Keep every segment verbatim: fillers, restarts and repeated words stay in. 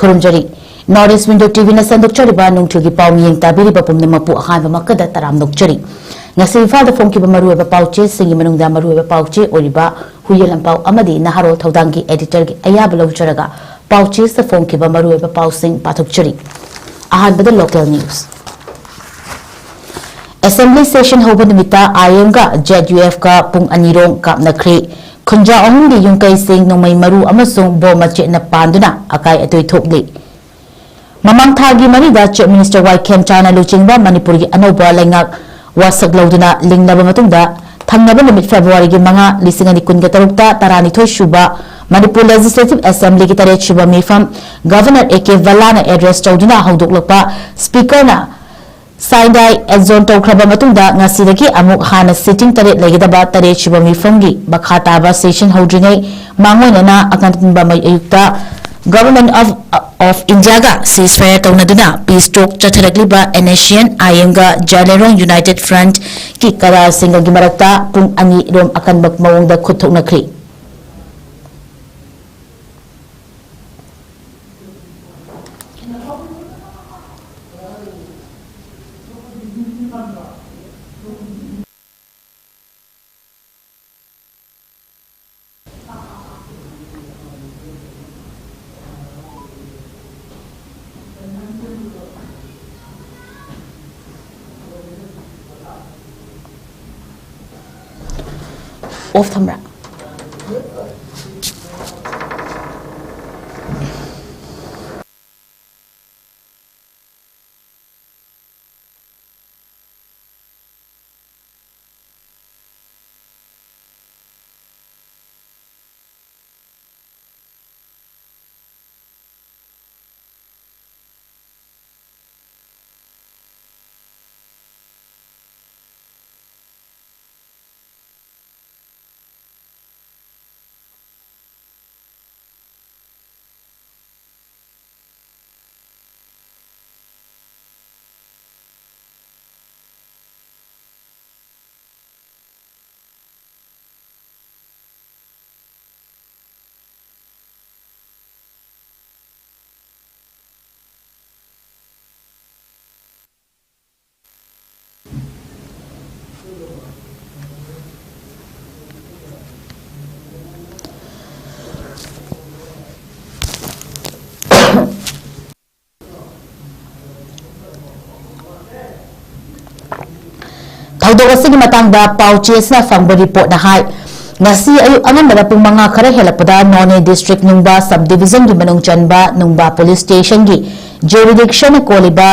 ꯈꯨꯔꯨꯝꯖꯔꯤ꯫ North East Window T ꯚꯤꯅ ꯁꯟꯗꯣꯛꯆꯔꯤꯕ ꯅꯣꯡꯊꯤꯜꯒꯤ ꯄꯥꯎ ꯃꯤꯌꯦꯡ ꯇꯥꯕꯤꯔꯤꯕ ꯄꯨꯝꯅꯃꯛꯄꯨ ꯑꯍꯥꯟꯕꯃꯛꯇꯗ ꯇꯔꯥꯝꯅ ꯑꯣꯛꯆꯔꯤ꯫ ꯉꯁꯤ ꯏꯝꯐꯥꯜꯗ ꯐꯣꯡꯈꯤꯕ ꯃꯔꯨꯑꯣꯏꯕ ꯄꯥꯎꯆꯦꯁꯤꯡꯒꯤ ꯃꯅꯨꯡꯗ ꯃꯔꯨꯑꯣꯏꯕ ꯄꯥꯎꯆꯦ ꯑꯣꯏꯔꯤꯕ ꯍꯨꯏꯌꯦꯟ ꯂꯟꯄꯥꯎ ꯑꯃꯗꯤ ꯅꯍꯥꯔꯣꯜ ꯊꯧꯗꯥꯡꯒꯤ editorꯒꯤ ꯑꯌꯥꯕ ꯂꯧꯖꯔꯒ ꯄꯥꯎꯆꯦꯁꯤꯗ ꯐꯣꯡꯈꯤꯕ ꯃꯔꯨꯑꯣꯏꯕ ꯄꯥꯎꯁꯤꯡ ꯄꯥꯊꯣꯛꯆꯔꯤ꯫ ꯑꯍꯥꯟꯕꯗ local news꯫ Assembly session ꯍꯧꯕ ꯅꯨꯃꯤꯠꯇ ꯑꯥꯏ ꯑꯦꯝꯒ ꯖꯦꯠ ꯌꯨ ꯑꯦꯐꯀ ꯄꯨꯡ ꯑꯅꯤꯔꯣꯝ ꯀꯥꯞꯅꯈ꯭ꯔꯦ꯫ ꯈꯨꯟꯖꯥ ꯑꯍꯨꯝꯒꯤ ꯌꯨꯝꯀꯩꯁꯤꯡ ꯅꯣꯡꯃꯩ ꯃꯔꯨ ꯑꯃꯁꯨꯡ ꯕꯣꯝ ꯃꯆꯦꯠꯅ ꯄꯥꯟꯗꯨꯅ ꯑꯀꯥꯏ ꯑꯇꯣꯏ ꯊꯣꯛꯂꯤ꯫ ꯃꯃꯥꯡ ꯊꯥꯒꯤ ꯃꯔꯤꯗ Chief Minister ꯋꯥꯏ ꯈꯦꯝꯆꯥꯟꯅ ꯂꯨꯆꯤꯡꯕ ꯃꯅꯤꯄꯨꯔꯒꯤ ꯑꯅꯧꯕ ꯂꯩꯉꯥꯛ ꯋꯥꯁꯛ ꯂꯧꯗꯨꯅ ꯂꯤꯡꯂꯕ ꯃꯇꯨꯡꯗ, ꯊꯪꯅꯕ ꯅꯨꯃꯤꯠ Februaryꯒꯤ ꯃꯉꯥ, ꯂꯤꯁꯤꯡ ꯑꯅꯤ ꯀꯨꯟꯒ ꯇꯔꯨꯛꯇ ꯇꯔꯥꯅꯤꯊꯣꯏ ꯁꯨꯕ ꯃꯅꯤꯄꯨꯔ Legislative Assemblyꯒꯤ ꯇꯔꯦꯠ ꯁꯨꯕ ꯃꯤꯐꯝ Governor ꯑꯦ ꯀꯦ ꯕꯂꯥꯅ address ꯇꯧꯗꯨꯅ ꯍꯧꯗꯣꯛꯂꯛꯄ, Speakerꯅ sign die adjourn ꯇꯧꯈ꯭ꯔꯕ ꯃꯇꯨꯡꯗ, ꯉꯁꯤꯗꯒꯤ ꯑꯃꯨꯛ ꯍꯥꯟꯅ sitting ꯇꯔꯦꯠ ꯂꯩꯒꯗꯕ ꯇꯔꯦꯠ ꯁꯨꯕ ꯃꯤꯐꯝꯒꯤ ꯃꯈꯥ ꯇꯥꯕ session ꯍꯧꯗ꯭ꯔꯤꯉꯩ ꯃꯥꯡꯑꯣꯏꯅꯅ ꯑꯀꯟꯕ ꯑꯌꯨꯛꯇ Government of, of Indiaꯒ ceasefire ꯇꯧꯅꯗꯨꯅ peace talk ꯆꯠꯊꯔꯛꯂꯤꯕ NSCN, IMꯒ ꯖꯥꯏꯂꯦꯔꯣꯡ United Frontꯀꯤ ꯀꯗꯥꯔꯁꯤꯡꯒꯒꯤ ꯃꯔꯛꯇ ꯄꯨꯡ ꯑꯅꯤ ꯔꯣꯝ ꯑꯀꯟꯕ ꯃꯑꯣꯡꯗ ꯈꯨꯠ ꯊꯣꯛꯅꯈ꯭ꯔꯤ꯫ Off ꯊꯝꯕ꯭ꯔꯥ? ꯑꯁꯤꯒꯤ ꯃꯇꯥꯡꯗ ꯄꯥꯎ ꯆꯦ ꯑꯁꯤꯅ ꯐꯪꯕ ꯔꯤꯄꯣꯔꯠꯅ ꯍꯥꯏ꯫ ꯉꯁꯤ ꯑꯌꯨꯛ ꯑꯉꯟꯕꯗ ꯄꯨꯡ ꯃꯉꯥ ꯈꯔ ꯍꯦꯜꯂꯛꯄꯗ ꯅꯣꯅꯦ ꯗꯤꯁꯇ꯭ꯔꯤꯛ ꯅꯨꯡꯕꯥ ꯁꯕ ꯗꯤꯕꯤꯖꯟꯒꯤ ꯃꯅꯨꯡ ꯆꯟꯕ ꯅꯨꯡꯕꯥ ꯄꯨꯂꯤꯁ ꯁ꯭ꯇꯦꯁꯟꯒꯤ ꯖꯨꯔꯤꯗꯤꯛꯁꯟꯅ ꯀꯣꯜꯂꯤꯕ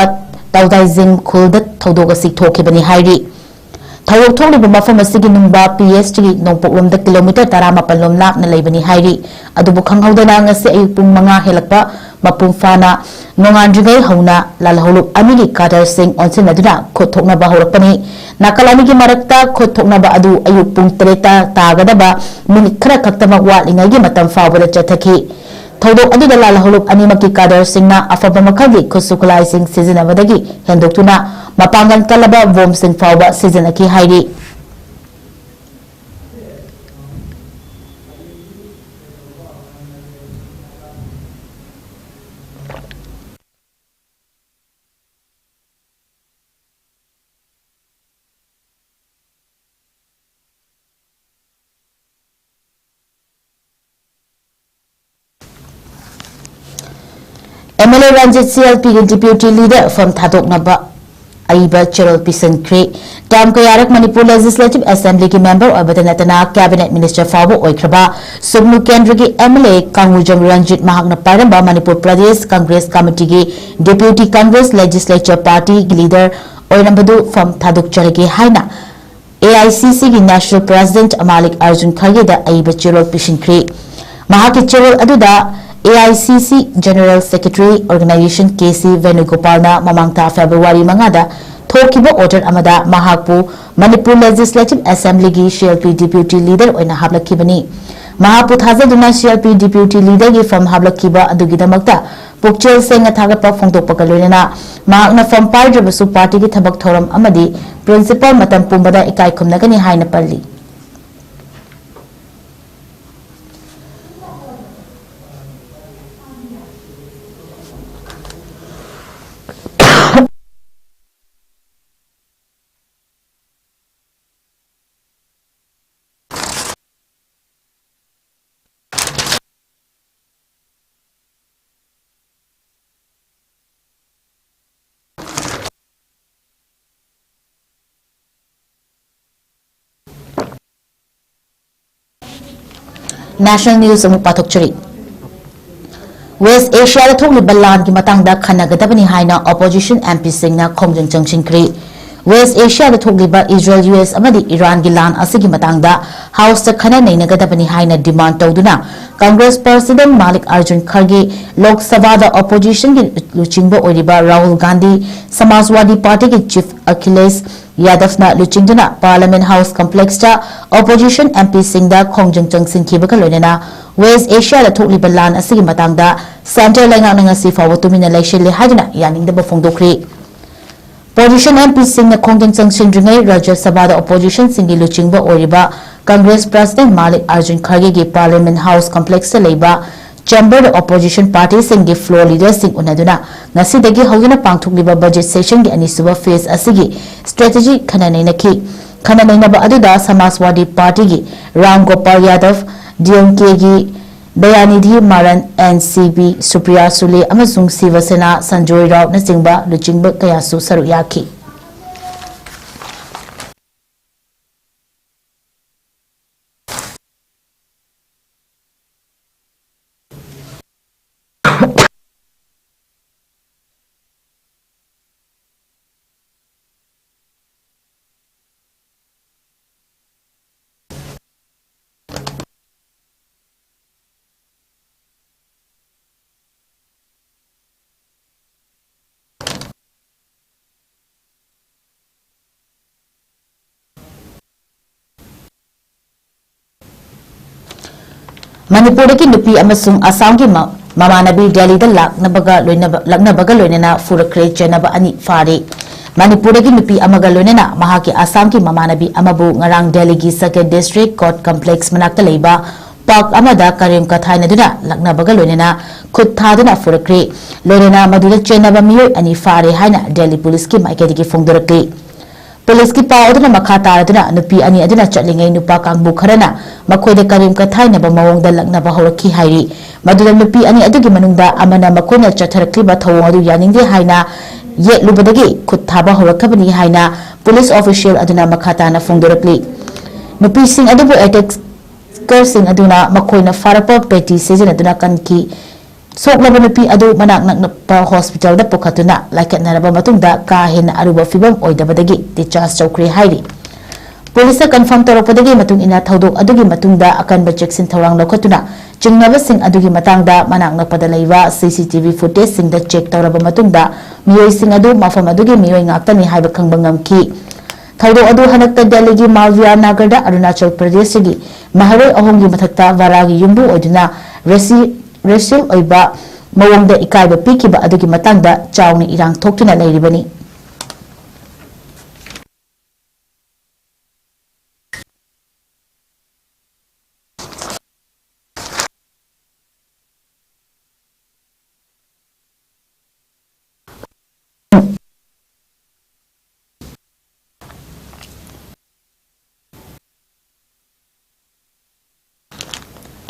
ꯇꯧꯗꯥꯏꯖꯤꯡ ꯈꯨꯜꯗ ꯊꯧꯗꯣꯛ ꯑꯁꯤ ꯊꯣꯛꯈꯤꯕꯅꯤ ꯍꯥꯏꯔꯤ꯫ ꯊꯧꯗꯣꯛ ꯊꯣꯛꯂꯤꯕ ꯃꯐꯝ ꯑꯁꯤꯒꯤ ꯅꯨꯡꯕꯥ ꯄꯤ ꯑꯦꯁꯇꯒꯤ ꯅꯣꯡꯄꯣꯛꯂꯣꯝꯗ ꯀꯤꯂꯣꯃꯤꯇꯔ ꯇꯔꯥꯃꯥꯄꯜ ꯂꯣꯝ ꯂꯥꯞꯅ ꯂꯩꯕꯅꯤ ꯍꯥꯏꯔꯤ꯫ ꯑꯗꯨꯕꯨ ꯈꯪꯍꯧꯗꯅ ꯉꯁꯤ ꯑꯌꯨꯛ ꯄꯨꯡ ꯃꯉꯥ ꯍꯦꯜꯂꯛꯄ ꯃꯄꯨꯡ ꯐꯥꯅ ꯅꯣꯡꯉꯥꯟꯗ꯭ꯔꯤꯉꯩ ꯍꯧꯅ ꯂꯥꯜꯍꯧꯂꯨꯞ ꯑꯅꯤꯒꯤ ꯀꯥꯗꯔꯁꯤꯡ ꯑꯣꯟꯁꯤꯟꯅꯗꯨꯅ ꯈꯨꯠ ꯊꯣꯛꯅꯕ ꯍꯧꯔꯛꯄꯅꯤ꯫ ꯅꯥꯀꯜ ꯑꯅꯤꯒꯤ ꯃꯔꯛꯇ ꯈꯨꯠ ꯊꯣꯛꯅꯕ ꯑꯗꯨ ꯑꯌꯨꯛ ꯄꯨꯡ ꯇꯔꯦꯠꯇ ꯇꯥꯒꯗꯕ ꯃꯤꯅꯤꯠ ꯈꯔ ꯈꯛꯇꯃꯛ ꯋꯥꯠꯂꯤꯉꯩꯒꯤ ꯃꯇꯝ ꯐꯥꯎꯕꯗ ꯆꯠꯊꯈꯤ꯫ ꯊꯧꯗꯣꯛ ꯑꯗꯨꯗ ꯂꯥꯜꯍꯧꯂꯨꯞ ꯑꯅꯤꯃꯛꯀꯤ ꯀꯥꯗꯔꯁꯤꯡꯅ ꯑꯐꯕ ꯃꯈꯜꯒꯤ ꯈꯨꯠꯁꯨ ꯈꯨꯠꯂꯥꯏꯁꯤꯡ ꯁꯤꯖꯤꯟꯅꯕꯗꯒꯤ ꯍꯦꯟꯗꯣꯛꯇꯨꯅ ꯃꯄꯥꯡꯒꯜ ꯀꯜꯂꯕ ꯕꯣꯝꯁꯤꯡ ꯐꯥꯎꯕ ꯁꯤꯖꯤꯟꯅꯈꯤ ꯍꯥꯏꯔꯤ꯫ M L A Ranjit C L ꯄꯤꯒꯤ ꯗꯤꯄ꯭ꯌꯨꯇꯤ ꯂꯤꯗꯔ ꯐꯝ ꯊꯥꯗꯣꯛꯅꯕ ꯑꯏꯕ ꯆꯦꯔꯣꯜ ꯄꯤꯁꯤꯟꯈ꯭ꯔꯦ꯫ ꯇꯥꯝ ꯀꯌꯥꯔꯛ ꯃꯅꯤꯄꯨꯔ ꯂꯦꯖꯤꯁꯂꯦꯇꯤꯚ ꯑꯦꯁꯦꯝꯕ꯭ꯂꯤꯒꯤ ꯃꯦꯝꯕꯔ ꯑꯣꯏꯕꯗ ꯅꯠꯇꯅ ꯀꯦꯕꯤꯅꯦꯠ ꯃꯤꯅꯤꯁꯇꯔ ꯐꯥꯎꯕ ꯑꯣꯏꯈ꯭ꯔꯕ ꯁꯨꯒꯅꯨ ꯀꯦꯟꯗ꯭ꯔꯒꯤ ꯑꯦꯝ ꯑꯦꯜ ꯑꯦ ꯀꯥꯡꯉꯨꯖꯝ ꯔꯟꯖꯤꯠ ꯃꯍꯥꯛꯅ ꯄꯥꯏꯔꯝꯕ ꯃꯅꯤꯄꯨꯔ ꯄ꯭ꯔꯗꯦꯁ ꯀꯪꯒ꯭ꯔꯦꯁ ꯀꯃꯤꯇꯤꯒꯤ ꯗꯤꯄ꯭ꯌꯨꯇꯤ ꯀꯪꯒ꯭ꯔꯦꯁ ꯂꯦꯖꯤꯁꯂꯦꯆꯔ ꯄꯥꯔꯇꯤꯒꯤ ꯂꯤꯗꯔ ꯑꯣꯏꯔꯝꯕꯗꯨ ꯐꯝ ꯊꯥꯗꯣꯛꯆꯔꯒꯦ ꯍꯥꯏꯅ ꯑꯦ ꯑꯥꯏ ꯁꯤ ꯁꯤꯒꯤ ꯅꯦꯁꯅꯦꯜ ꯄ꯭ꯔꯦꯁꯤꯗꯦꯟꯠ ꯃꯥꯂꯤꯛ ꯑꯔꯖꯨꯟ ꯈꯔꯒꯦꯗ ꯑꯏꯕ ꯆꯦꯔꯣꯜ ꯄꯤꯁꯤꯟꯈ꯭ꯔꯦ꯫ ꯃꯍꯥꯛꯀꯤ ꯆꯦꯔꯣꯜ ꯑꯗꯨꯗ ꯑꯦ ꯑꯥꯏ ꯁꯤ ꯁꯤ general secretary organisation K C ꯚꯦꯅꯨꯒꯣꯄꯥꯜꯅ ꯃꯃꯥꯡ ꯊꯥ ꯐꯦꯕ꯭ꯔꯨꯋꯥꯔꯤ ꯃꯉꯥꯗ ꯊꯣꯛꯈꯤꯕ ꯑꯣꯔꯗꯔ ꯑꯃꯗ ꯃꯍꯥꯛꯄꯨ Manipur legislative ꯑꯦꯁꯦꯝꯕ꯭ꯂꯤꯒꯤ C L P deputy leader ꯑꯣꯏꯅ ꯍꯥꯞꯂꯛꯈꯤꯕꯅꯤ꯫ ꯃꯍꯥꯛꯄꯨ ꯊꯥꯖꯗꯨꯅ ꯁꯤ ꯑꯦꯜ ꯄꯤ ꯗꯤꯄ꯭ꯌꯨꯇꯤ ꯂꯤꯗꯔꯒꯤ ꯐꯝ ꯍꯥꯞꯂꯛꯈꯤꯕ ꯑꯗꯨꯒꯤꯗꯃꯛꯇ ꯄꯨꯛꯆꯦꯜ ꯁꯦꯡꯅ ꯊꯥꯒꯠꯄ ꯐꯣꯡꯗꯣꯛꯄꯒ ꯂꯣꯏꯅꯅ ꯃꯍꯥꯛꯅ ꯐꯝ ꯄꯥꯏꯗ꯭ꯔꯕꯁꯨ ꯄꯥꯔꯇꯤꯒꯤ ꯊꯕꯛ ꯊꯧꯔꯝ ꯑꯃꯗꯤ ꯄ꯭ꯔꯤꯟꯁꯤꯄꯥꯜ ꯃꯇꯝ ꯄꯨꯝꯕꯗ ꯏꯀꯥꯏ ꯈꯨꯝꯅꯒꯅꯤ ꯍꯥꯏꯅ ꯄꯜꯂꯤ꯫ National News ꯑꯃꯨꯛ ꯄꯥꯊꯣꯛꯆꯔꯤ꯫ West Asiaꯗ ꯊꯣꯛꯂꯤꯕ ꯂꯥꯟꯒꯤ ꯃꯇꯥꯡꯗ ꯈꯟꯅꯒꯗꯕꯅꯤ ꯍꯥꯏꯅ opposition MPꯁꯤꯡꯅ ꯈꯣꯡꯖꯪ ꯆꯪꯁꯤꯟꯈ꯭ꯔꯦ꯫ West Asiaꯗ ꯊꯣꯛꯂꯤꯕ Israel, US ꯑꯃꯗꯤ Iranꯒꯤ ꯂꯥꯟ ꯑꯁꯤꯒꯤ ꯃꯇꯥꯡꯗ Houseꯇ ꯈꯟꯅ ꯅꯩꯅꯒꯗꯕꯅꯤ ꯍꯥꯏꯅ demand ꯇꯧꯗꯨꯅ Congress President Mallikarjun Kharge Lok Sabhaꯗ oppositionꯒꯤ ꯂꯨꯆꯤꯡꯕ ꯑꯣꯏꯔꯤꯕ Rahul Gandhi, Samajwadi Partyꯒꯤ Chief Akhilesh ꯌꯥꯗꯕꯅ ꯂꯨꯆꯤꯡꯗꯨꯅ Parliament House Complexꯇ opposition MPꯁꯤꯡꯗ ꯈꯣꯡꯖꯪ ꯆꯪꯁꯤꯟꯈꯤꯕꯒ ꯂꯣꯏꯅꯅ West Asiaꯗ ꯊꯣꯛꯂꯤꯕ ꯂꯥꯟ ꯑꯁꯤꯒꯤ ꯃꯇꯥꯡꯗ Centre ꯂꯩꯉꯥꯛꯅ ꯉꯁꯤ ꯐꯥꯎꯕ ꯇꯨꯃꯤꯟꯅ ꯂꯩꯁꯤꯜꯂꯦ ꯍꯥꯏꯗꯨꯅ ꯌꯥꯅꯤꯡꯗꯕ ꯐꯣꯡꯗꯣꯛꯈ꯭ꯔꯤ꯫ Opposition MPꯁꯤꯡꯅ ꯈꯣꯡꯖꯪ ꯆꯪꯁꯤꯟꯗ꯭ꯔꯤꯉꯩ Rajya Sabhaꯗ oppositionꯁꯤꯡꯒꯤ ꯂꯨꯆꯤꯡꯕ ꯑꯣꯏꯔꯤꯕ Congress President Mallikarjun Khargeꯒꯤ Parliament House Complexꯇ ꯂꯩꯕ Chamberꯗ opposition partyꯁꯤꯡꯒꯤ floor leaderꯁꯤꯡ ꯎꯅꯗꯨꯅ ꯉꯁꯤꯗꯒꯤ ꯍꯧꯗꯨꯅ ꯄꯥꯡꯊꯣꯛꯂꯤꯕ budget sessionꯒꯤ ꯑꯅꯤꯁꯨꯕ phase ꯑꯁꯤꯒꯤ strategy ꯈꯟꯅ ꯅꯩꯅꯈꯤ꯫ ꯈꯟꯅ ꯅꯩꯅꯕ ꯑꯗꯨꯗ Samajwadi Partyꯒꯤ Ram Gopal Yadav, DMKꯒꯤ Dayanidhi Maran, NCP Supriya Sule ꯑꯃꯁꯨꯡ Shiva Sena Sanjoy Rautꯅꯆꯤꯡꯕ ꯂꯨꯆꯤꯡꯕ ꯀꯌꯥꯁꯨ ꯁꯔꯨꯛ ꯌꯥꯈꯤ꯫ ꯃꯅꯤꯄꯨꯔꯗꯒꯤ ꯅꯨꯄꯤ ꯑꯃꯁꯨꯡ ꯑꯁꯥꯝꯒꯤ ꯃ-, ꯃꯃꯥꯟꯅꯕꯤ ꯗꯦꯜꯂꯤꯗ ꯂꯥꯛꯅꯕꯒ ꯂꯣꯏꯅꯕ, ꯂꯥꯛꯅꯕꯒ ꯂꯣꯏꯅꯅ ꯐꯨꯔꯛꯈ꯭ꯔꯦ꯫ ꯆꯦꯟꯅꯕ ꯑꯅꯤ ꯐꯥꯔꯦ꯫ ꯃꯅꯤꯄꯨꯔꯗꯒꯤ ꯅꯨꯄꯤ ꯑꯃꯒ ꯂꯣꯏꯅꯅ ꯃꯍꯥꯛꯀꯤ ꯑꯁꯥꯝꯒꯤ ꯃꯃꯥꯟꯅꯕꯤ ꯑꯃꯕꯨ ꯉꯔꯥꯡ ꯗꯦꯜꯂꯤꯒꯤ Second District Court Complex ꯃꯅꯥꯛꯇ ꯂꯩꯕ park ꯑꯃꯗ ꯀꯔꯦꯝ ꯀꯊꯥꯏꯅꯗꯨꯅ ꯂꯥꯛꯅꯕꯒ ꯂꯣꯏꯅꯅ ꯈꯨꯠ ꯊꯥꯗꯨꯅ ꯐꯨꯔꯛꯈ꯭ꯔꯦ꯫ ꯂꯣꯏꯅꯅ ꯃꯗꯨꯗ ꯆꯦꯟꯅꯕ ꯃꯤꯑꯣꯏ ꯑꯅꯤ ꯐꯥꯔꯦ ꯍꯥꯏꯅ ꯗꯦꯜꯂꯤ ꯄꯨꯂꯤꯁꯀꯤ ꯃꯥꯏꯀꯩꯗꯒꯤ ꯐꯣꯡꯗꯣꯔꯛꯂꯤ꯫ ꯄꯨꯂꯤꯁꯀꯤ ꯄꯥꯎ ꯑꯗꯨꯅ ꯃꯈꯥ ꯇꯥꯔꯗꯨꯅ ꯅꯨꯄꯤ ꯑꯅꯤ ꯑꯗꯨꯅ ꯆꯠꯂꯤꯉꯩ ꯅꯨꯄꯥ ꯀꯥꯡꯕꯨ ꯈꯔꯅ ꯃꯈꯣꯏꯗ ꯀꯔꯦꯝ ꯀꯊꯥꯏꯅꯕ ꯃꯑꯣꯡꯗ ꯂꯛꯅꯕ ꯍꯧꯔꯛꯈꯤ ꯍꯥꯏꯔꯤ꯫ ꯃꯗꯨꯗ ꯅꯨꯄꯤ ꯑꯅꯤ ꯑꯗꯨꯒꯤ ꯃꯅꯨꯡꯗ ꯑꯃꯅ ꯃꯈꯣꯏꯅ ꯆꯠꯊꯔꯛꯂꯤꯕ ꯊꯧꯑꯣꯡ ꯑꯗꯨ ꯌꯥꯅꯤꯡꯗꯦ ꯍꯥꯏꯅ ꯌꯦꯠꯂꯨꯕꯗꯒꯤ ꯈꯨꯠ ꯊꯥꯕ ꯍꯧꯔꯛꯈꯕꯅꯤ ꯍꯥꯏꯅ ꯄꯨꯂꯤꯁ official ꯑꯗꯨꯅ ꯃꯈꯥ ꯇꯥꯅ ꯐꯣꯡꯗꯣꯔꯛꯂꯤ꯫ ꯅꯨꯄꯤꯁꯤꯡ ꯑꯗꯨꯕꯨ attack ꯁꯤꯡ ꯑꯗꯨꯅ ꯃꯈꯣꯏꯅ ꯐꯥꯔꯛꯄ ꯄꯦꯇꯤ ꯁꯤꯖꯤꯟꯅꯗꯨꯅ ꯀꯟꯈꯤ꯫ ꯁꯣꯛꯂꯕ ꯅꯨꯄꯤ ꯑꯗꯨ ꯃꯅꯥꯛ ꯅꯛꯄ ꯍꯣꯁꯄꯤꯇꯥꯜꯗ ꯄꯨꯈꯠꯇꯨꯅ ꯂꯥꯏꯀꯠꯅꯔꯕ ꯃꯇꯨꯡꯗ ꯀꯥ ꯍꯦꯟꯅ ꯑꯔꯨꯕ ꯐꯤꯚꯝ ꯑꯣꯏꯗꯕꯗꯒꯤ discharge ꯇꯧꯈ꯭ꯔꯦ ꯍꯥꯏꯔꯤ꯫ ꯄꯨꯂꯤꯁꯅ confirm ꯇꯧꯔꯛꯄꯗꯒꯤ ꯃꯇꯨꯡ ꯏꯟꯅ ꯊꯧꯗꯣꯛ ꯑꯗꯨꯒꯤ ꯃꯇꯨꯡꯗ ꯑꯀꯟꯕ ꯆꯦꯛꯁꯤꯟ ꯊꯧꯔꯥꯡ ꯂꯧꯈꯠꯇꯨꯅ ꯆꯤꯡꯅꯕꯁꯤꯡ ꯑꯗꯨꯒꯤ ꯃꯇꯥꯡꯗ ꯃꯅꯥꯛ ꯅꯛꯄꯗ ꯂꯩꯕ C C T V footage ꯁꯤꯡꯗ check ꯇꯧꯔꯕ ꯃꯇꯨꯡꯗ ꯃꯤꯑꯣꯏꯁꯤꯡ ꯑꯗꯨ ꯃꯐꯝ ꯑꯗꯨꯒꯤ ꯃꯤꯑꯣꯏ ꯉꯥꯛꯇꯅꯤ ꯍꯥꯏꯕ ꯈꯪꯕ ꯉꯝꯈꯤ꯫ ꯊꯧꯗꯣꯛ ꯑꯗꯨ ꯍꯟꯗꯛꯇ ꯗꯦꯜꯂꯤꯒꯤ ꯃꯥꯜꯚꯤꯌꯥ ꯅꯒꯔꯗ ꯑꯔꯨꯅꯥꯆꯜ ꯄ꯭ꯔꯗꯦꯁꯇꯒꯤ ꯃꯍꯩꯔꯣꯏ ꯑꯍꯨꯝꯒꯤ ꯃꯊꯛꯇ ꯚꯔꯥꯒꯤ ꯌꯨꯝꯕꯨ ꯑꯣꯏꯗꯨꯅ ꯔꯦꯁꯤ-, racial ꯑꯣꯏꯕ ꯃꯑꯣꯡꯗ ꯏꯀꯥꯏꯕ ꯄꯤꯈꯤꯕ ꯑꯗꯨꯒꯤ ꯃꯇꯥꯡꯗ ꯆꯥꯎꯅ ꯏꯔꯥꯡ ꯊꯣꯛꯇꯨꯅ ꯂꯩꯔꯤꯕꯅꯤ꯫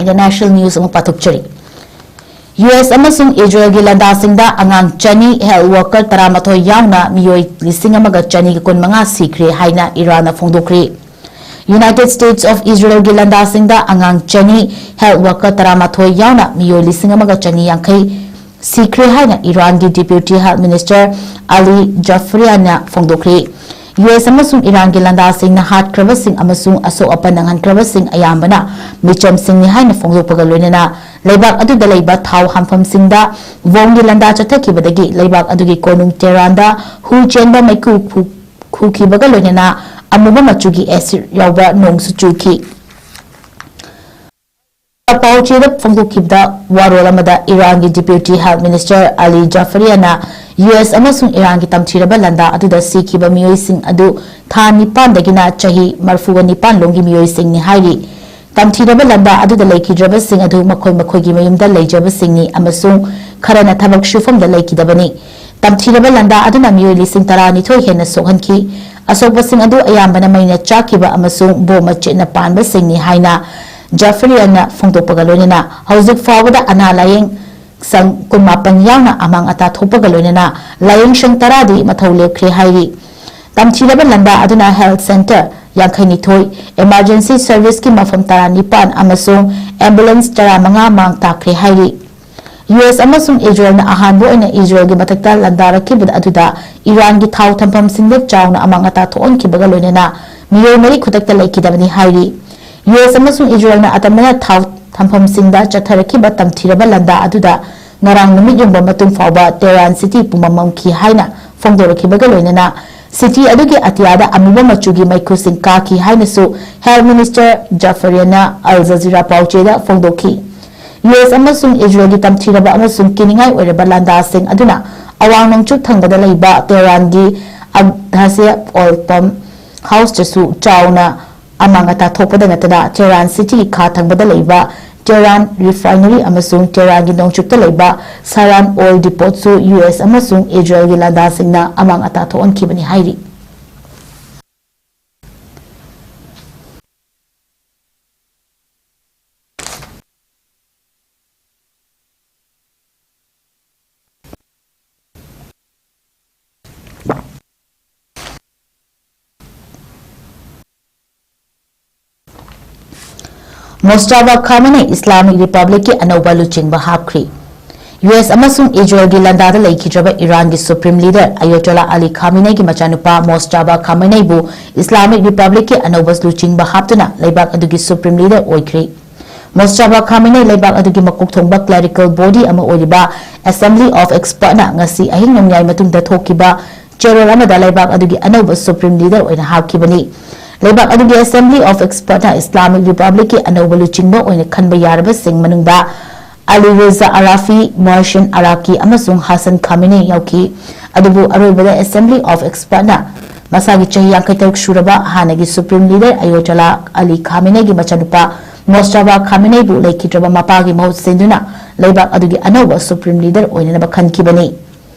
International news ꯑꯃꯨꯛ ꯄꯥꯊꯣꯛꯆꯔꯤ꯫ U S ꯑꯃꯁꯨꯡ ꯏꯖꯔꯦꯜꯒꯤ ꯂꯥꯟꯗꯥꯁꯤꯡꯗ ꯑꯉꯥꯡ ꯆꯅꯤ, health worker ꯇꯔꯥꯃꯥꯊꯣꯏ ꯌꯥꯎꯅ ꯃꯤꯑꯣꯏ ꯂꯤꯁꯤꯡ ꯑꯃꯒ ꯆꯅꯤꯒ ꯀꯨꯟꯃꯉꯥ ꯁꯤꯈ꯭ꯔꯦ ꯍꯥꯏꯅ ꯏꯔꯥꯟꯅ ꯐꯣꯡꯗꯣꯛꯈ꯭ꯔꯦ꯫ United States of Israelꯒꯤ ꯂꯥꯟꯗꯥꯁꯤꯡꯗ ꯑꯉꯥꯡ ꯆꯅꯤ, health worker ꯇꯔꯥꯃꯥꯊꯣꯏ ꯌꯥꯎꯅ ꯃꯤꯑꯣꯏ ꯂꯤꯁꯤꯡ ꯑꯃꯒ ꯆꯅꯤ ꯌꯥꯡꯈꯩ ꯁꯤꯈ꯭ꯔꯦ ꯍꯥꯏꯅ ꯏꯔꯥꯟꯒꯤ Deputy Health Minister Ali Jafarianꯅ ꯐꯣꯡꯗꯣꯛꯈ꯭ꯔꯦ꯫ U S ꯑꯃꯁꯨꯡ ꯏꯔꯥꯟꯒꯤ ꯂꯥꯟꯗꯥꯁꯤꯡꯅ ꯍꯥꯠꯈ꯭ꯔꯕꯁꯤꯡ ꯑꯃꯁꯨꯡ ꯑꯁꯣꯛ ꯑꯄꯟ ꯅꯪꯍꯟꯈ꯭ꯔꯕꯁꯤꯡ ꯑꯌꯥꯝꯕꯅ ꯃꯤꯆꯝꯁꯤꯡꯅꯤ ꯍꯥꯏꯅ ꯐꯣꯡꯗꯣꯛꯄꯒ ꯂꯣꯏꯅꯅ ꯂꯩꯕꯥꯛ ꯑꯗꯨꯗ ꯂꯩꯕ ꯊꯥꯎ ꯍꯥꯟꯐꯝꯁꯤꯡꯗ ꯕꯣꯝꯒꯤ ꯂꯥꯟꯗꯥ ꯆꯠꯊꯈꯤꯕꯗꯒꯤ ꯂꯩꯕꯥꯛ ꯑꯗꯨꯒꯤ ꯀꯣꯅꯨꯡ ꯇꯦꯍꯔꯥꯟꯗ ꯍꯨ ꯆꯦꯟꯕ ꯃꯩꯈꯨ ꯈꯨ-, ꯈꯨꯈꯤꯕꯒ ꯂꯣꯏꯅꯅ ꯑꯃꯨꯕ ꯃꯆꯨꯒꯤ acid ꯌꯥꯎꯕ ꯅꯣꯡꯁꯨ ꯆꯨꯈꯤ꯫ ꯄꯥꯎ ꯆꯦꯗ ꯐꯣꯡꯗꯣꯛꯈꯤꯕꯗ ꯋꯥꯔꯣꯜ ꯑꯃꯗ ꯏꯔꯥꯟꯒꯤ Deputy Health Minister Ali Jafarianꯅ U S ꯑꯃꯁꯨꯡ ꯏꯔꯥꯟꯒꯤ ꯇꯝꯊꯤꯔꯕ ꯂꯥꯟꯗꯥ ꯑꯗꯨꯗ ꯁꯤꯈꯤꯕ ꯃꯤꯑꯣꯏꯁꯤꯡ ꯑꯗꯨ ꯊꯥ ꯅꯤꯄꯥꯟꯗꯒꯤꯅ ꯆꯍꯤ ꯃꯔꯤꯐꯨꯒ ꯅꯤꯄꯥꯟ ꯂꯣꯝꯒꯤ ꯃꯤꯑꯣꯏꯁꯤꯡꯅꯤ ꯍꯥꯏꯔꯤ꯫ ꯇꯝꯊꯤꯔꯕ ꯂꯥꯟꯗꯥ ꯑꯗꯨꯗ ꯂꯩꯈꯤꯗ꯭ꯔꯕꯁꯤꯡ ꯑꯗꯨ ꯃꯈꯣꯏ ꯃꯈꯣꯏꯒꯤ ꯃꯌꯨꯝꯗ ꯂꯩꯖꯕꯁꯤꯡꯅꯤ ꯑꯃꯁꯨꯡ ꯈꯔꯅ ꯊꯕꯛ ꯁꯨꯐꯝꯗ ꯂꯩꯈꯤꯗꯕꯅꯤ꯫ ꯇꯝꯊꯤꯔꯕ ꯂꯥꯟꯗꯥ ꯑꯗꯨꯅ ꯃꯤꯑꯣꯏ ꯂꯤꯁꯤꯡ ꯇꯔꯥꯅꯤꯊꯣꯏ ꯍꯦꯟꯅ ꯁꯣꯛꯍꯟꯈꯤ꯫ ꯑꯁꯣꯛꯄꯁꯤꯡ ꯑꯗꯨ ꯑꯌꯥꯝꯕꯅ ꯃꯩꯅ ꯆꯥꯛꯈꯤꯕ ꯑꯃꯁꯨꯡ ꯕꯣꯝ ꯃꯆꯦꯠꯅ ꯄꯥꯟꯕꯁꯤꯡꯅꯤ ꯍꯥꯏꯅ ꯖꯐꯔꯤꯌꯟꯅ ꯐꯣꯡꯗꯣꯛꯄꯒ ꯂꯣꯏꯅꯅ ꯍꯧꯖꯤꯛ ꯐꯥꯎꯕꯗ ꯑꯅꯥ ꯂꯥꯌꯦꯡ ꯁꯪ ꯀꯨꯟꯃꯥꯄꯟ ꯌꯥꯎꯅ ꯑꯃꯥꯡ ꯑꯇꯥ ꯊꯣꯛꯄꯒ ꯂꯣꯏꯅꯅ ꯂꯥꯌꯦꯡ ꯁꯪ ꯇꯔꯥꯗꯤ ꯃꯊꯧ ꯂꯦꯞꯈ꯭ꯔꯦ ꯍꯥꯏꯔꯤ꯫ ꯇꯝꯊꯤꯔꯕ ꯂꯥꯟꯗꯥ ꯑꯗꯨꯅ health centre ꯌꯥꯡꯈꯩꯅꯤꯊꯣꯏ, emergency serviceꯀꯤ ꯃꯐꯝ ꯇꯔꯥꯅꯤꯄꯥꯟ ꯑꯃꯁꯨꯡ ambulance ꯇꯔꯥꯃꯉꯥ ꯃꯥꯡ ꯇꯥꯛꯈ꯭ꯔꯦ ꯍꯥꯏꯔꯤ꯫ ꯌꯨ ꯑꯦꯁ ꯑꯃꯁꯨꯡ ꯏꯖꯔꯦꯜꯅ ꯑꯍꯥꯟꯕ ꯑꯣꯏꯅ ꯏꯖꯔꯦꯜꯒꯤ ꯃꯊꯛꯇ ꯂꯥꯟꯗꯥꯔꯛꯈꯤꯕ ꯑꯗꯨꯗ ꯏꯔꯥꯟꯒꯤ ꯊꯥꯎ ꯊꯝꯐꯝꯁꯤꯡꯗ ꯆꯥꯎꯅ ꯑꯃꯥꯡ ꯑꯇꯥ ꯊꯣꯛꯍꯟꯈꯤꯕꯒ ꯂꯣꯏꯅꯅ ꯃꯤꯑꯣꯏ ꯃꯔꯤ ꯈꯨꯗꯛꯇ ꯂꯩꯈꯤꯗꯕꯅꯤ ꯍꯥꯏꯔꯤ꯫ ꯌꯨ ꯑꯦꯁ ꯑꯃꯁꯨꯡ ꯏꯖꯔꯦꯜꯅ ꯑꯇꯝꯅꯅ ꯊꯥꯎ ꯊꯝꯐꯝꯁꯤꯡꯗ ꯆꯠꯊꯔꯛꯈꯤꯕ ꯇꯝꯊꯤꯔꯕ ꯂꯥꯟꯗꯥ ꯑꯗꯨꯗ ꯉꯔꯥꯡ ꯅꯨꯃꯤꯠ ꯌꯨꯡꯕ ꯃꯇꯨꯡ ꯐꯥꯎꯕ ꯇꯦꯍꯔꯥꯟ city ꯄꯨꯝꯕ ꯃꯝꯈꯤ ꯍꯥꯏꯅ ꯐꯣꯡꯗꯣꯔꯛꯈꯤꯕꯒ ꯂꯣꯏꯅꯅ city ꯑꯗꯨꯒꯤ ꯑꯇꯤꯌꯥꯗ ꯑꯃꯨꯕ ꯃꯆꯨꯒꯤ ꯃꯩꯈꯨꯁꯤꯡ ꯀꯥꯈꯤ ꯍꯥꯏꯅꯁꯨ health minister ꯖꯥꯐꯔꯤꯌꯥꯅ ꯑꯜ ꯖꯖꯤꯔꯥ ꯄꯥꯎꯆꯦꯗ ꯐꯣꯡꯗꯣꯛꯈꯤ꯫ ꯌꯨ ꯑꯦꯁ ꯑꯃꯁꯨꯡ ꯏꯖꯔꯦꯜꯒꯤ ꯇꯝꯊꯤꯔꯕ ꯑꯃꯁꯨꯡ ꯀꯤꯅꯤꯡꯉꯥꯏ ꯑꯣꯏꯔꯕ ꯂꯥꯟꯗꯥꯁꯤꯡ ꯑꯗꯨꯅ ꯑꯋꯥꯡ ꯅꯣꯡꯆꯨꯞ ꯊꯪꯕꯗ ꯂꯩꯕ ꯇꯦꯍꯔꯥꯟꯒꯤ ꯑꯒꯗꯥꯁꯤꯌꯥ oil pump houseꯇꯁꯨ ꯆꯥꯎꯅ ꯑꯃꯥꯡ ꯑꯇꯥ ꯊꯣꯛꯄꯗ ꯅꯠꯇꯅ ꯇꯦꯍꯔꯥꯟ cityꯒꯤ ꯈꯥ ꯊꯪꯕꯗ ꯂꯩꯕ ꯇꯦꯍꯔꯥꯟ refinery ꯑꯃꯁꯨꯡ ꯇꯦꯍꯔꯥꯟꯒꯤ ꯅꯣꯡꯆꯨꯞꯇ ꯂꯩꯕ ꯁꯥꯔꯥꯟ oil depotꯁꯨ ꯌꯨ ꯑꯦꯁ ꯑꯃꯁꯨꯡ ꯏꯖꯔꯦꯜꯒꯤ ꯂꯥꯟꯗꯥꯁꯤꯡꯅ ꯑꯃꯥꯡ ꯑꯇꯥ ꯊꯣꯛꯍꯟꯈꯤꯕꯅꯤ ꯍꯥꯏꯔꯤ꯫ ꯃꯣꯁꯇꯥꯕꯥ ꯈꯥꯃꯦꯅꯦ ꯏꯁꯂꯥꯃꯤꯛ ꯔꯤꯄꯕ꯭ꯂꯤꯛꯀꯤ ꯑꯅꯧꯕ ꯂꯨꯆꯤꯡꯕ ꯍꯥꯞꯈ꯭ꯔꯤ꯫ ꯌꯨ ꯑꯦꯁ ꯑꯃꯁꯨꯡ ꯏꯖꯔꯦꯜꯒꯤ ꯂꯥꯟꯗꯥꯗ ꯂꯩꯈꯤꯗ꯭ꯔꯕ ꯏꯔꯥꯟꯒꯤ Supreme Leader ꯑꯌꯣꯇꯣꯂꯥ ꯑꯂꯤ ꯈꯥꯃꯦꯅꯦꯒꯤ ꯃꯆꯥꯅꯨꯄꯥ ꯃꯣꯁꯇꯥꯕꯥ ꯈꯥꯃꯦꯅꯦꯕꯨ ꯏꯁꯂꯥꯃꯤꯛ ꯔꯤꯄꯕ꯭ꯂꯤꯛꯀꯤ ꯑꯅꯧꯕ ꯂꯨꯆꯤꯡꯕ ꯍꯥꯞꯇꯨꯅ ꯂꯩꯕꯥꯛ ꯑꯗꯨꯒꯤ Supreme Leader ꯑꯣꯏꯈ꯭ꯔꯤ꯫ ꯃꯣꯁꯇꯥꯕꯥ ꯈꯥꯃꯦꯅꯦ ꯂꯩꯕꯥꯛ ꯑꯗꯨꯒꯤ ꯃꯀꯣꯛ ꯊꯣꯡꯕ clerical body ꯑꯃ ꯑꯣꯏꯔꯤꯕ Assembly of Expertꯅ ꯉꯁꯤ ꯑꯍꯤꯡ ꯅꯣꯡꯌꯥꯏ ꯃꯇꯨꯡꯗ ꯊꯣꯛꯈꯤꯕ ꯆꯦꯔꯣꯜ ꯑꯃꯗ ꯂꯩꯕꯥꯛ ꯑꯗꯨꯒꯤ ꯑꯅꯧꯕ Supreme Leader ꯑꯣꯏꯅ ꯍꯥꯞꯈꯤꯕꯅꯤ꯫ ꯂꯩꯕꯥꯛ ꯑꯗꯨꯒꯤ Assembly of Expertꯅ ꯏꯁꯂꯥꯃꯤꯛ ꯔꯤꯄꯕ꯭ꯂꯤꯛꯀꯤ ꯑꯅꯧꯕ ꯂꯨꯆꯤꯡꯕ ꯑꯣꯏꯅ ꯈꯟꯕ ꯌꯥꯔꯕꯁꯤꯡ ꯃꯅꯨꯡꯗ ꯑꯂꯤ ꯔꯦꯖꯥ ꯑꯔꯥꯐꯤ, ꯃꯣꯍꯁꯤꯟ ꯑꯔꯥꯀꯤ ꯑꯃꯁꯨꯡ ꯍꯥꯁꯟ ꯈꯥꯃꯦꯅꯦ ꯌꯥꯎꯈꯤ꯫ ꯑꯗꯨꯕꯨ ꯑꯔꯣꯏꯕꯗ Assembly of Expertꯅ ꯃꯁꯥꯒꯤ ꯆꯍꯤ ꯌꯥꯡꯈꯩ ꯇꯔꯨꯛ ꯁꯨꯔꯕ ꯍꯥꯟꯅꯒꯤ Supreme Leader ꯑꯌꯣꯇꯣꯂꯥ ꯑꯂꯤ ꯈꯥꯃꯦꯅꯦꯒꯤ ꯃꯆꯥꯅꯨꯄꯥ ꯃꯣꯁꯇꯥꯕꯥ ꯈꯥꯃꯦꯅꯦꯕꯨ ꯂꯩꯈꯤꯗ꯭ꯔꯕ ꯃꯄꯥꯒꯤ ꯃꯍꯨꯠ ꯁꯤꯟꯗꯨꯅ ꯂꯩꯕꯥꯛ ꯑꯗꯨꯒꯤ ꯑꯅꯧꯕ Supreme Leader ꯑꯣꯏꯅꯅꯕ ꯈꯟꯈꯤꯕꯅꯤ꯫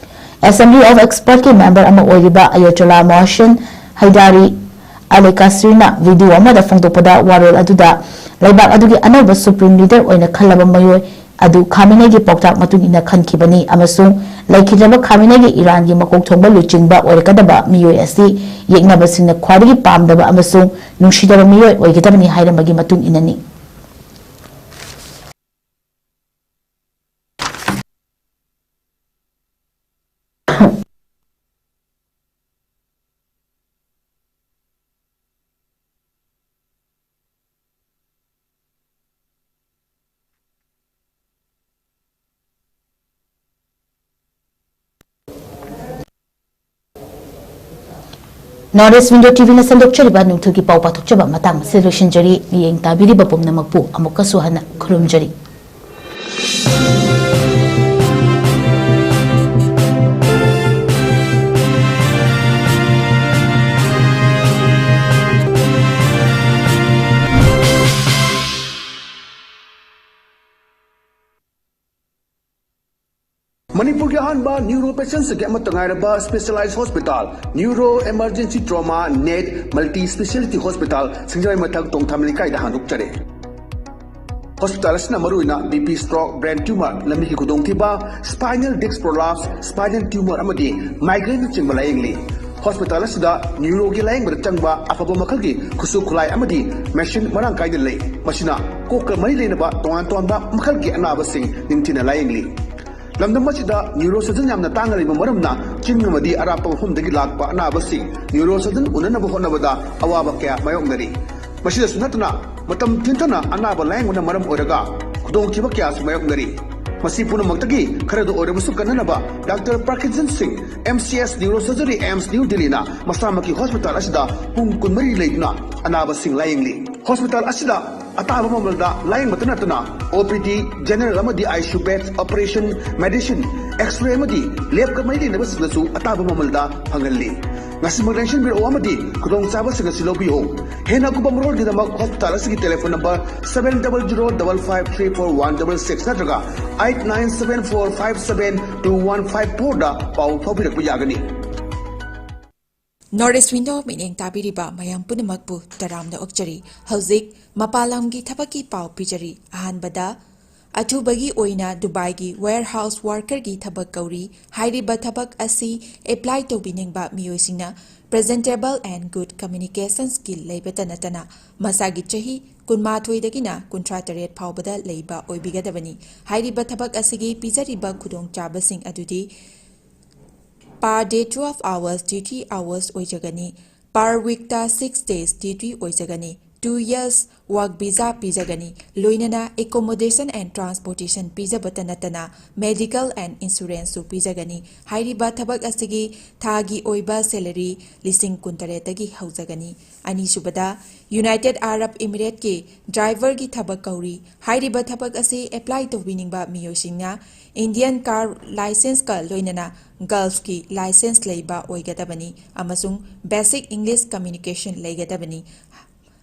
Assembly of Expertꯀꯤ member ꯑꯃ ꯑꯣꯏꯔꯤꯕ ꯑꯌꯣꯇꯣꯂꯥ ꯃꯣꯍꯁꯤꯟ ꯍꯩꯗꯥꯔꯤ ꯑꯂꯦ ꯀꯥꯁꯤꯔꯅ video ꯑꯃꯗ ꯐꯣꯡꯗꯣꯛꯄꯗ ꯋꯥꯔꯣꯜ ꯑꯗꯨꯗ ꯂꯩꯕꯥꯛ ꯑꯗꯨꯒꯤ ꯑꯅꯧꯕ Supreme Leader ꯑꯣꯏꯅ ꯈꯜꯂꯕ ꯃꯤꯑꯣꯏ ꯑꯗꯨ ꯈꯥꯃꯤꯅꯩꯒꯤ ꯄꯥꯎꯇꯥꯛ ꯃꯇꯨꯡ ꯏꯟꯅ ꯈꯟꯈꯤꯕꯅꯤ ꯑꯃꯁꯨꯡ ꯂꯩꯈꯤꯗ꯭ꯔꯕ ꯈꯥꯃꯤꯅꯩꯒꯤ ꯏꯔꯥꯟꯒꯤ ꯃꯀꯣꯛ ꯊꯣꯡꯕ ꯂꯨꯆꯤꯡꯕ ꯑꯣꯏꯔꯛꯀꯗꯕ ꯃꯤꯑꯣꯏ ꯑꯁꯤ ꯌꯦꯛꯅꯕꯁꯤꯡꯅ ꯈ꯭ꯋꯥꯏꯗꯒꯤ ꯄꯥꯝꯗꯕ ꯑꯃꯁꯨꯡ ꯅꯨꯡꯁꯤꯗꯕ ꯃꯤꯑꯣꯏ ꯑꯣꯏꯒꯗꯕꯅꯤ ꯍꯥꯏꯔꯝꯕꯒꯤ ꯃꯇꯨꯡ ꯏꯟꯅꯅꯤ꯫ North East Window ꯇꯤ ꯚꯤꯅ ꯁꯟꯗꯣꯛꯆꯔꯤꯕ ꯅꯨꯡꯊꯤꯜꯒꯤ ꯄꯥꯎ ꯄꯥꯊꯣꯛꯆꯕ ꯃꯇꯥꯡ ꯑꯁꯤꯗ ꯂꯣꯏꯁꯤꯟꯖꯔꯤ꯫ ꯃꯤꯠꯌꯦꯡ ꯇꯥꯕꯤꯔꯤꯕ ꯄꯨꯝꯅꯃꯛꯄꯨ ꯑꯃꯨꯛꯀꯁꯨ ꯍꯟꯅ ꯈꯨꯔꯨꯝꯖꯔꯤ꯫ ꯃꯅꯤꯄꯨꯔꯒꯤ ꯑꯍꯥꯟꯕ ꯅ꯭ꯌꯨꯔꯣ ꯄꯦꯁꯦꯟꯁꯤꯡꯒꯤ ꯑꯃꯠꯇ ꯉꯥꯏꯔꯕ specialise hospital, neuro emergency trauma net multi speciality hospital, Singjamei ꯃꯊꯛ ꯇꯣꯡꯊꯥꯃ ꯂꯩꯀꯥꯏꯗ ꯍꯥꯡꯗꯣꯛꯆꯔꯦ꯫ ꯍꯣꯁꯄꯤꯇꯥꯜ ꯑꯁꯤꯅ ꯃꯔꯨꯑꯣꯏꯅ B P, stroke, brain tumour, ꯂꯝꯕꯤꯒꯤ ꯈꯨꯗꯣꯡꯊꯤꯕ, spinal disc prolapse, spinal tumour ꯑꯃꯗꯤ ꯃꯥꯏꯒ꯭ꯔꯦꯟꯅꯆꯤꯡꯕ ꯂꯥꯌꯦꯡꯂꯤ꯫ ꯍꯣꯁꯄꯤꯇꯥꯜ ꯑꯁꯤꯗ ꯅ꯭ꯌꯨꯔꯣꯒꯤ ꯂꯥꯌꯦꯡꯕꯗ ꯆꯪꯕ ꯑꯐꯕ ꯃꯈꯜꯒꯤ ꯈꯨꯠꯁꯨ ꯈꯨꯠꯂꯥꯏ ꯑꯃꯗꯤ ꯃꯦꯁꯤꯟ ꯃꯔꯥꯡ ꯀꯥꯏꯅ ꯂꯩ꯫ ꯃꯁꯤꯅ ꯀꯣꯛꯀ ꯃꯔꯤ ꯂꯩꯅꯕ ꯇꯣꯉꯥꯟ ꯇꯣꯉꯥꯟꯕ ꯃꯈꯜꯒꯤ ꯑꯅꯥꯕꯁꯤꯡ ꯅꯤꯡꯊꯤꯅ ꯂꯥꯌꯦꯡꯂꯤ꯫ ꯂꯝꯗꯝ ꯑꯁꯤꯗ ꯅ꯭ꯌꯨꯔꯣ ꯁꯔꯖꯟ ꯌꯥꯝꯅ ꯇꯥꯡꯅ ꯂꯩꯕ ꯃꯔꯝꯅ ꯆꯤꯡ ꯑꯃꯗꯤ ꯑꯔꯥꯞꯄ ꯃꯐꯝꯗꯒꯤ ꯂꯥꯛꯄ ꯑꯅꯥꯕꯁꯤꯡ ꯅ꯭ꯌꯨꯔꯣ ꯁꯔꯖꯟ ꯎꯅꯅꯕ ꯍꯣꯠꯅꯕꯗ ꯑꯋꯥꯕ ꯀꯌꯥ ꯃꯥꯌꯣꯛꯅꯔꯤ꯫ ꯃꯁꯤꯗꯁꯨ ꯅꯠꯇꯅ ꯃꯇꯝ ꯊꯦꯡꯊꯅ ꯑꯅꯥꯕ ꯂꯥꯌꯦꯡꯕꯅ ꯃꯔꯝ ꯑꯣꯏꯔꯒ ꯈꯨꯗꯣꯡꯊꯤꯕ ꯀꯌꯥꯁꯨ ꯃꯥꯌꯣꯛꯅꯔꯤ꯫ ꯃꯁꯤ ꯄꯨꯝꯅꯃꯛꯇꯒꯤ ꯈꯔꯗ ꯑꯣꯏꯔꯕꯁꯨ ꯀꯟꯅꯅꯕ ꯗꯥꯛꯇꯔ ꯄ꯭ꯔꯀꯤꯖꯟ ꯁꯤꯡ, M C S neuro surgery, AIIMS New ꯗꯤꯜꯂꯤꯅ ꯃꯁꯥꯃꯛꯀꯤ ꯍꯣꯁꯄꯤꯇꯥꯜ ꯑꯁꯤꯗ ꯄꯨꯡ ꯀꯨꯟꯃꯔꯤ ꯂꯩꯗꯨꯅ ꯑꯅꯥꯕꯁꯤꯡ ꯂꯥꯌꯦꯡꯂꯤ꯫ ꯍꯣꯁꯄꯤꯇꯥꯜ ꯑꯁꯤꯗ ꯑꯇꯥꯕ ꯃꯃꯜꯗ ꯂꯥꯌꯦꯡꯕꯇ ꯅꯠꯇꯅ ꯑꯣ ꯄꯤ ꯗꯤ, ꯖꯦꯅꯔꯦꯜ ꯑꯃꯗꯤ I C U bed, operation, medicine, x-ray ꯑꯃꯗꯤ ꯂꯦꯕꯀ ꯃꯔꯤ ꯂꯩꯅꯕꯁꯤꯡꯗꯁꯨ ꯑꯇꯥꯕ ꯃꯃꯜꯗ ꯐꯪꯍꯜꯂꯤ꯫ ꯉꯁꯤꯃꯛ ꯂꯦꯡꯁꯤꯟꯕꯤꯔꯛꯑꯣ ꯑꯃꯗꯤ ꯈꯨꯗꯣꯡꯆꯥꯕꯁꯤꯡ ꯑꯁꯤ ꯂꯧꯕꯤꯌꯨ꯫ ꯍꯦꯟꯅ ꯑꯀꯨꯞꯄ ꯃꯔꯣꯜꯒꯤꯗꯃꯛ ꯍꯣꯁꯄꯤꯇꯥꯜ ꯑꯁꯤꯒꯤ telephone number seven double zero double five three four one double six ꯅꯠꯇ꯭ꯔꯒ eight nine seven four five seven two one five four ꯗ ꯄꯥꯎ ꯐꯥꯎꯕꯤꯔꯛꯄ ꯌꯥꯒꯅꯤ꯫ North East Window ꯃꯤꯠꯌꯦꯡ ꯇꯥꯕꯤꯔꯤꯕ ꯃꯌꯥꯝ ꯄꯨꯝꯅꯃꯛꯄꯨ ꯇꯔꯥꯝꯅ ꯑꯣꯛꯆꯔꯤ꯫ ꯍꯧꯖꯤꯛ ꯃꯄꯥꯟ ꯂꯝꯒꯤ ꯊꯕꯛꯀꯤ ꯄꯥꯎ ꯄꯤꯖꯔꯤ꯫ ꯑꯍꯥꯟꯕꯗ, ꯑꯊꯨꯕꯒꯤ ꯑꯣꯏꯅ ꯗꯨꯕꯥꯏꯒꯤ warehouse workerꯒꯤ ꯊꯕꯛ ꯀꯧꯔꯤ꯫ ꯍꯥꯏꯔꯤꯕ ꯊꯕꯛ ꯑꯁꯤ apply ꯇꯧꯕꯤꯅꯤꯡꯕ ꯃꯤꯑꯣꯏꯁꯤꯡꯅ presentable and good communication skill ꯂꯩꯕꯇ ꯅꯠꯇꯅ ꯃꯁꯥꯒꯤ ꯆꯍꯤ ꯀꯨꯟꯃꯥꯊꯣꯏꯗꯒꯤꯅ ꯀꯨꯟꯊ꯭ꯔꯥ ꯇꯔꯦꯠ ꯐꯥꯎꯕꯗ ꯂꯩꯕ ꯑꯣꯏꯕꯤꯒꯗꯕꯅꯤ꯫ ꯍꯥꯏꯔꯤꯕ ꯊꯕꯛ ꯑꯁꯤꯒꯤ ꯄꯤꯖꯔꯤꯕ ꯈꯨꯗꯣꯡꯆꯥꯕꯁꯤꯡ ꯑꯗꯨꯗꯤ per day twelve hours duty hours ꯑꯣꯏꯖꯒꯅꯤ꯫ Per weekꯇ six days duty ꯑꯣꯏꯖꯒꯅꯤ꯫ Two years work visa ꯄꯤꯖꯒꯅꯤ꯫ ꯂꯣꯏꯅꯅ accommodation and transportation ꯄꯤꯖꯕꯇ ꯅꯠꯇꯅ medical and insuranceꯁꯨ ꯄꯤꯖꯒꯅꯤ꯫ ꯍꯥꯏꯔꯤꯕ ꯊꯕꯛ ꯑꯁꯤꯒꯤ ꯊꯥꯒꯤ ꯑꯣꯏꯕ salary ꯂꯤꯁꯤꯡ ꯀꯨꯟꯇꯔꯦꯠꯇꯒꯤ ꯍꯧꯖꯒꯅꯤ꯫ ꯑꯅꯤꯁꯨꯕꯗ, United Arab Emirateꯀꯤ driverꯒꯤ ꯊꯕꯛ ꯀꯧꯔꯤ꯫ ꯍꯥꯏꯔꯤꯕ ꯊꯕꯛ ꯑꯁꯤ apply ꯇꯧꯕꯤꯅꯤꯡꯕ ꯃꯤꯑꯣꯏꯁꯤꯡꯅ Indian car licenceꯀ ꯂꯣꯏꯅꯅ Gulfꯀꯤ license ꯂꯩꯕ ꯑꯣꯏꯒꯗꯕꯅꯤ ꯑꯃꯁꯨꯡ basic English communication ꯂꯩꯒꯗꯕꯅꯤ꯫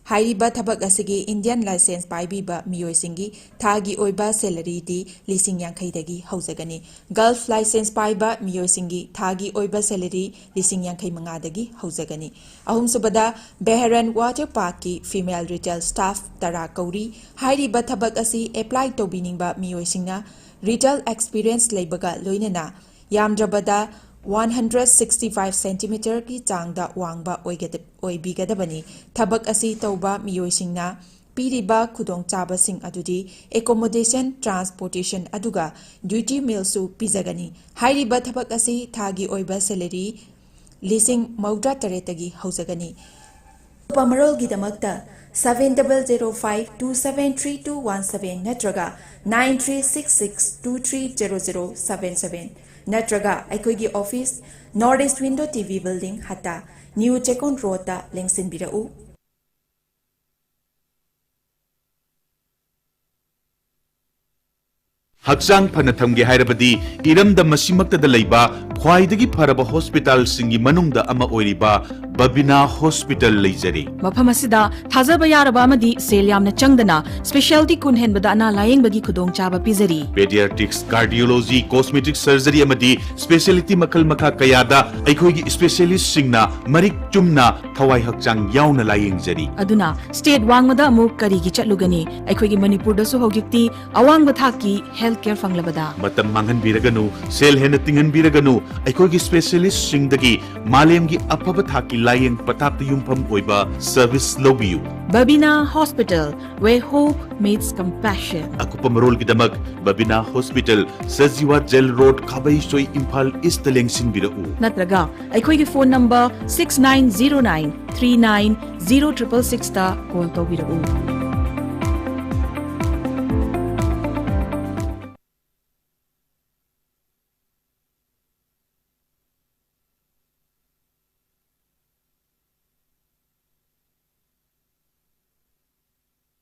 ꯍꯥꯏꯔꯤꯕ ꯊꯕꯛ ꯑꯁꯤꯒꯤ Indian license ꯄꯥꯏꯕꯤꯕ ꯃꯤꯑꯣꯏꯁꯤꯡꯒꯤ ꯊꯥꯒꯤ ꯑꯣꯏꯕ salaryꯗꯤ ꯂꯤꯁꯤꯡ ꯌꯥꯡꯈꯩꯗꯒꯤ ꯍꯧꯖꯒꯅꯤ꯫ Gulf license ꯄꯥꯏꯕ ꯃꯤꯑꯣꯏꯁꯤꯡꯒꯤ ꯊꯥꯒꯤ ꯑꯣꯏꯕ salary ꯂꯤꯁꯤꯡ ꯌꯥꯡꯈꯩ ꯃꯉꯥꯗꯒꯤ ꯍꯧꯖꯒꯅꯤ꯫ ꯑꯍꯨꯝꯁꯨꯕꯗ, Bahrain Water Parkꯀꯤ female retail staff ꯇꯔꯥ ꯀꯧꯔꯤ꯫ ꯍꯥꯏꯔꯤꯕ ꯊꯕꯛ ꯑꯁꯤ apply ꯇꯧꯕꯤꯅꯤꯡꯕ ꯃꯤꯑꯣꯏꯁꯤꯡꯅ retail experience ꯂꯩꯕꯒ ꯂꯣꯏꯅꯅ ꯌꯥꯝꯗ꯭ꯔꯕꯗ one hundred sixty five centimeterꯒꯤ ꯆꯥꯡꯗ ꯋꯥꯡꯕ ꯑꯣꯏꯒꯗ-, ꯑꯣꯏꯕꯤꯒꯗꯕꯅꯤ꯫ ꯊꯕꯛ ꯑꯁꯤ ꯇꯧꯕ ꯃꯤꯑꯣꯏꯁꯤꯡꯅ ꯄꯤꯔꯤꯕ ꯈꯨꯗꯣꯡꯆꯥꯕꯁꯤꯡ ꯑꯗꯨꯗꯤ accommodation, transportation ꯑꯗꯨꯒ duty mealꯁꯨ ꯄꯤꯖꯒꯅꯤ꯫ ꯍꯥꯏꯔꯤꯕ ꯊꯕꯛ ꯑꯁꯤ ꯊꯥꯒꯤ ꯑꯣꯏꯕ salary ꯂꯤꯁꯤꯡ ꯃꯧꯗ꯭ꯔꯥ ꯇꯔꯦꯠꯇꯒꯤ ꯍꯧꯖꯒꯅꯤ꯫ ꯑꯇꯣꯞꯄ ꯃꯔꯣꯜꯒꯤꯗꯃꯛꯇ seven double zero five two seven three two one seven ꯅꯠꯇ꯭ꯔꯒ nine three six six two three zero zero seven seven ꯅꯠꯇ꯭ꯔꯒ ꯑꯩꯈꯣꯏꯒꯤ office, North East Window T V Building, ꯍꯠꯇꯥ, New Chekon Roadꯇ ꯂꯦꯡꯁꯤꯟꯕꯤꯔꯛꯎ꯫ ꯍꯛꯆꯥꯡ ꯐꯅ ꯊꯝꯒꯦ ꯍꯥꯏꯔꯕꯗꯤ ꯏꯔꯝꯗꯝ ꯑꯁꯤꯃꯛꯇꯗ ꯂꯩꯕ ꯈ꯭ꯋꯥꯏꯗꯒꯤ ꯐꯔꯕ ꯍꯣꯁꯄꯤꯇꯥꯜꯁꯤꯡꯒꯤ ꯃꯅꯨꯡꯗ ꯑꯃ ꯑꯣꯏꯔꯤꯕ ꯕꯕꯤꯅꯥ ꯍꯣꯁꯄꯤꯇꯥꯜ ꯂꯩꯖꯔꯤ꯫ ꯃꯐꯝ ꯑꯁꯤꯗ ꯊꯥꯖꯕ ꯌꯥꯔꯕ ꯑꯃꯗꯤ ꯁꯦꯜ ꯌꯥꯝꯅ ꯆꯪꯗꯅ specialty ꯀꯨꯟ ꯍꯦꯟꯕꯗ ꯑꯅꯥ ꯂꯥꯌꯦꯡꯕꯒꯤ ꯈꯨꯗꯣꯡꯆꯥꯕ ꯄꯤꯖꯔꯤ꯫ Pediatrics, cardiology, cosmetic surgery ꯑꯃꯗꯤ specialty ꯃꯈꯜ ꯃꯈꯥ ꯀꯌꯥꯗ ꯑꯩꯈꯣꯏꯒꯤ specialistꯁꯤꯡꯅ ꯃꯔꯤꯛ ꯆꯨꯝꯅ ꯊꯋꯥꯏ ꯍꯛꯆꯥꯡ ꯌꯥꯎꯅ ꯂꯥꯌꯦꯡꯖꯔꯤ꯫ ꯑꯗꯨꯅ state ꯋꯥꯡꯃꯗ ꯑꯃꯨꯛ ꯀꯔꯤꯒꯤ ꯆꯠꯂꯨꯒꯅꯤ? ꯑꯩꯈꯣꯏꯒꯤ ꯃꯅꯤꯄꯨꯔꯗꯁꯨ ꯍꯧꯖꯤꯛꯇꯤ ꯑꯋꯥꯡꯕ ꯊꯥꯛꯀꯤ health care ꯐꯪꯂꯕꯗ꯫ ꯃꯇꯝ ꯃꯥꯡꯍꯟꯕꯤꯔꯒꯅꯨ, ꯁꯦꯜ ꯍꯦꯟꯅ ꯇꯤꯡꯍꯟꯕꯤꯔꯒꯅꯨ, ꯑꯩꯈꯣꯏꯒꯤ specialistꯁꯤꯡꯗꯒꯤ ꯃꯥꯂꯦꯝꯒꯤ ꯑꯐꯕ ꯊꯥꯛꯀꯤ ꯂꯥꯌꯦꯡ ꯄꯊꯥꯞꯇ ꯌꯨꯝꯐꯝ ꯑꯣꯏꯕ service ꯂꯧꯕꯤꯌꯨ꯫ Babina Hospital, where hope meets compassion. ꯑꯀꯨꯞꯄ ꯃꯔꯣꯜꯒꯤꯗꯃꯛ Babina hospital, Sajiwa jail road, Khabeisoi, Imphal East ꯂꯦꯡꯁꯤꯟꯕꯤꯔꯛꯎ꯫ ꯅꯠꯇ꯭ꯔꯒ ꯑꯩꯈꯣꯏꯒꯤ phone number six nine zero nine three nine zero triple sixꯇ call ꯇꯧꯕꯤꯔꯛꯎ꯫